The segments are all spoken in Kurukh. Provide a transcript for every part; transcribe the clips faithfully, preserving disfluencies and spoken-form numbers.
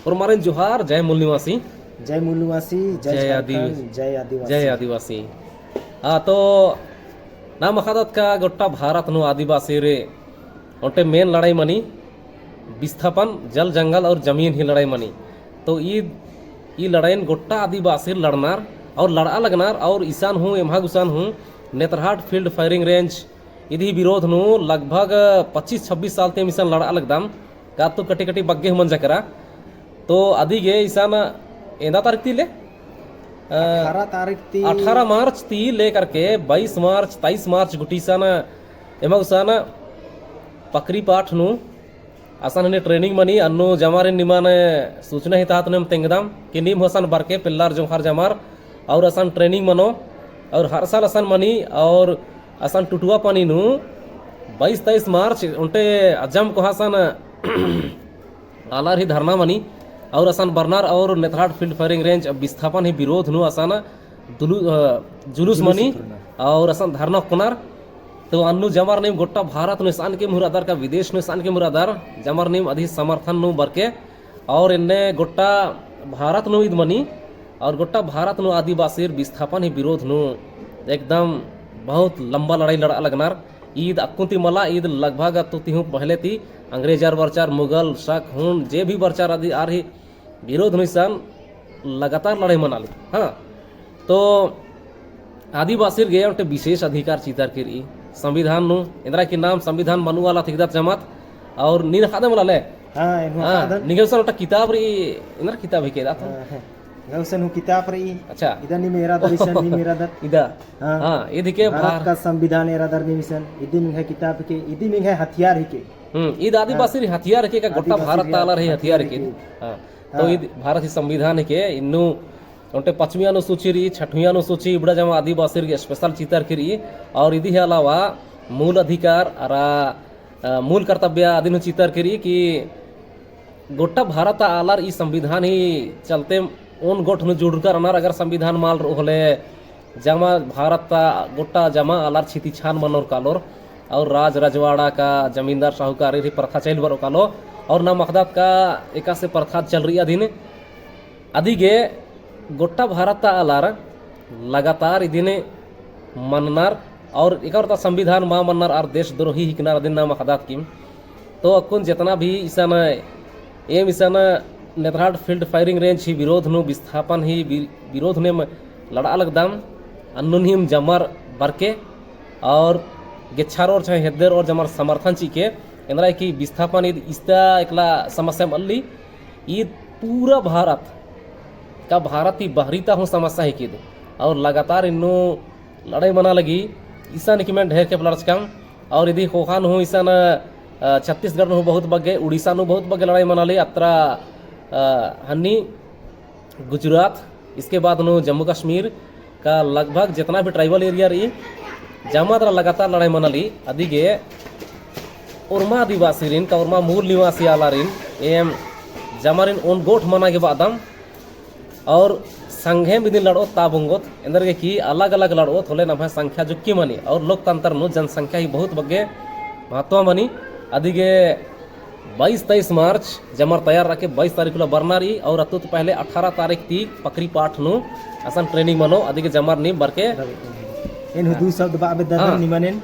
ओर्मारिन जोहार, जय मूल निवासी। जय मूल निवासी, जय जय आदि-, झारखंड, जय आदिवासी। जय आदिवासी। आ, तो नाम अख़दत का गोट्टा भारत नू आदिवासीर ओन्टे main लड़ाई मनी, विस्थापन, जल, जंगल और जमीन ही लड़ाई मनी। तो ई, ई लड़ाईन गोट्टा आदिवासीर लड़नर और लड़आ लगनर और इसन हूँ, एम्हा गुसन हूँ, नेतरहाट field firing range इदी विरोध नू लगभग पच्चीस छब्बीस साल ती इसन लड़आ लगदम, का तो कटी कटी बग्गे हूँ मंजा केरा। तो अदिगे इसन एन्दा तारीख ती ले? अ, अठारह तारीख ती। अठारह मार्च ती लेकर के बाईस मार्च, तेईस मार्च गुटी इसन एम्हा गुसन पकरी पाठ नू असन हने training मनी, अन्नु जमारिन निमन सूचना ही तहत नेम तेंगदम कि नीम हूँ असन बरके पेल्लर जोंख़र जमर और असन training मनो और हर साल असन मनी और असन टुटुआ पानी नू बाईस तेईस मार्च ओन्टे अजम कोहा असन आलर ही धरना मनी और असन बरनर और नेतरहाट field firing range विस्थापन ही विरोध नू असन दुलु-, अ, जुलूस जुलूस मनी उतरना। और असन धरना ओक्कनर। तो अन्नु जमर नीम गोट्टा भारत नू इसन के मुहर अदर का विदेश नू इसन के मुहर अदर जमर नीम अदी समर्थन नू बरके और एन्ने गोट्टा भारत नू ईद मनी और गोट्टा भारत नू आदिवासीर विस्थापन ही विरोध नू एकदम बहुत लंबा लड़ाई लड़आ लगनर। ईद अक्कुन ती मला, ईद लगभग अत्तु ती हूँ पहले ती अंग्रेजर बरचर, मुगल, शक, हूँ जे भी बरचर अदी आर ही विरोध नू इसन लगातार लड़ाई मनाली। हाँ, तो आदिवासीर गे ओन्टे विशेष अधिकार चितारकी रई संविधान नू, एन्दरा कि नाम संविधान मनु वाला थिकदत जमात और नीन ख़ादम वाला ले। हाँ, एन्नु हाँ, ख़ादम। निंग्है गुसन ओन्टा किताब रई, एन्दरा किताब हिके दा तो? हाँ, हाँ। एंग्है गुसन हूँ किताब रई। अच्छा। इदा नीम एरादर इसन, नीम एरादर। इदा। हाँ। हाँ, इद हिके भारत भा- का संविधान एरादर नीम इसन, इदी निंग्है किताब हिके, इदी निंग्है हथियार हिके। हम्म, ईद आदिवासीर हाँ। हथियार हिके का गोट्टा आदिवासीर भारत ता आलर ही हथियार हथियार हिके। हिके। हाँ। तो हाँ। ईद भारत ही संविधान हिके, इन्नु ओन्टे पचमी अनुसूची रई, छठवी अनुसूची, इबड़ा जमा आदिवासीर गे special चितारकी रई, और इदी ही अलावा मूल अधिकार अरा, अ, मूल कर्तव्य अदिन हूँ चितारकी रई कि गोट्टा भारत ता आलर ई संविधान ही चलते ओन गोठ नू जुड़रकर रअनर, अगर संविधान मल रओ होले, जमा भारत ता गोट्टा जमा आलर छितिछान मनोर कालोर, और राज रजवाड़ा का जमींदार साहूकार ही प्रथा चइल बरओ कालो, और नाम अख़दत का एकासे प्रथा चल रई अदिन। अदिगे गोट्टा भारत ता आलर लगातार इदिन मननर, और एका ओर ता संविधान मा मननर आर देशद्रोही हिकनर अदिन नाम अख़दत किम। तो अक्कुन जेतना भी इसन, एम इसन नेतरहाट field firing range ही विरोध नू विस्थापन ही वि-, विरोध नू एम लड़आ लगदम, अन्नुन ही एम जमर बरके और गेच्छारोर चाहे हेद्दर और जमर समर्थन चिके, एन्दरा कि विस्थापन ईद इस्ता एकला समस्या मल्ली, ईद पूरा भारत का, भारत ही बहरी ता हूँ समस्या हिके ईद। और लगातार इन्नु लड़ाई मना लगी, इसन की में ढेर खेप लड़चकम। और इदी ख़ोख़ा नू हूँ इसन, अ, छत्तीसगढ़ नू हूँ बहुत बग्गे, उड़ीसा नू बहुत बग्गे लड़ाई मनाली, अत्रा, अ, हन्नी गुजरात, इसके बाद नू जम्मू कश्मीर का लगभग जेतना भी tribal area रई, जमा तरा लगातार लड़ाई मनाली। अदिगे ओर्मा आदिवासीरिन का ओर्मा मूल निवासी आलारिन एम जमारिन ओन गोठ मना गे बअदम और संघेम इदिन लड़ओत ता बोंगोत, एन्देरगे कि अलग-अलग लड़ओत होले नम्है संख्या जुक्की मनी और लोकतंत्र नू जनसंख्या ही बहुत बग्गे महत्व मनी। अदिगे बाईस तेईस मार्च जमर तैयार रअके, बाईस तारीख ला बरना रई और अत्तु ती पहले अठारह तारीख ती पकरी पाठ नू असन training मनो, अदिगे जमर नीम बरके। एन हूँ दू शब्द बआ बेद्दन हाँ। निमन एन।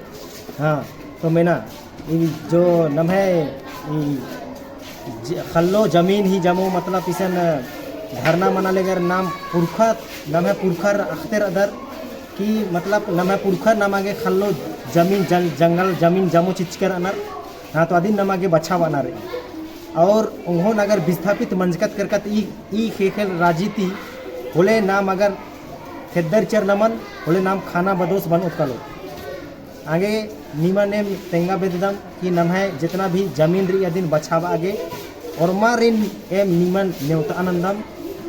हाँ, तो मेना, ई जो नम्है ई ज-, ख़ल्लो जमीन ही जमो, मतलब इसन धरना मना लेगर नाम पुरखा, नम्है पुरखर अख़तेर अदर कि मतलब नम्है पुरखर नमा गे ख़ल्लो जमीन जंग-, जंगल जमीन जमो चिचकर अनर। हाँ, तो अदिन नमा गे बछाबअना रई। और ओंघोन अगर विस्थापित मंजकत केरकत ई, ई ख़ेख़ेल राजी ती होले नाम अगर खेद्दर चर नमन होले नाम खाना बदोस बनओत कालो। आगे निमन एम तेंगा बेद्ददम कि नम्है जेतना भी जमीन रई अदिन बछाबआ गे ओर्मारिन एम निमन नेवता नन्दम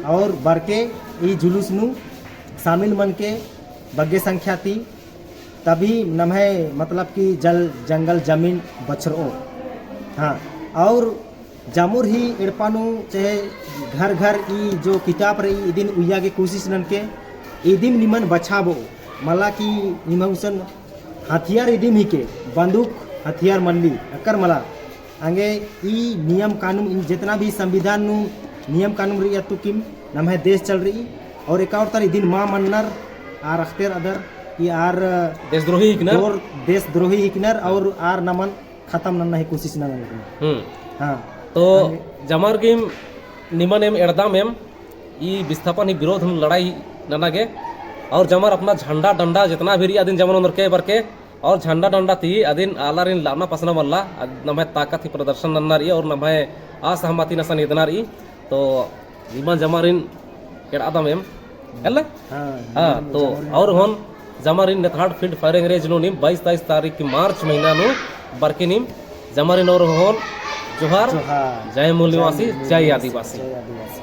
और बरके ई जुलूस नू शामिल मनके बग्गे संख्या ती तभी नम्है मतलब कि जल जंगल जमीन बछरओ। हाँ, और जामुर ही एड़पा नू चाहे घर घर ई जो किताब रई इदिन उइया गे कोशिश ननके, इदिम निमन बछाबओ। मला कि निमन गुसन हथियार इदिम हिके, बंदूक हथियार मल्ली, अक्कर मला। आंगे ई नियम कानून इन जेतना भी संविधान नू नियम कानून रई अत्तुकिम नम्है देश चल रई। और एका और तरा इदिन मा मन्नर आर अख़तेर अदर कि आर देशद्रोही हिकनर। और देशद्रोही हिकनर और आर नमन खतम नन्ना ही कोशिश नना लगनर। हम्म। हाँ। तो जमर गे निमन एम एड़दम एम ई विस्थापन ही विरोध हूँ लड़ाई नना गे। और जमर अपना झंडा डंडा जितना भी रई अदिन जमर ओन्दरके बरके और झंडा डंडा ती अदिन आलारिन लाना पसना मल्ला, अद-, नम्है ताकत ही प्रदर्शन नन्ना रई और नम्है असहमतिन असन एदना रई। तो निमन जमारिन एड़दम एम, हेल्ला? हाँ, हाँ, निमन तो जमारिन और एड़दम। होन जमारिन नेतरहाट field firing range नू नीम बाईस तेईस तारीख की मार्च महीना नू बरके नीम जमारिन और होन जोहार, जोहार। जय मूल निवासी, जय मूल जय निवासी, आदिवासी। जय आदिवासी।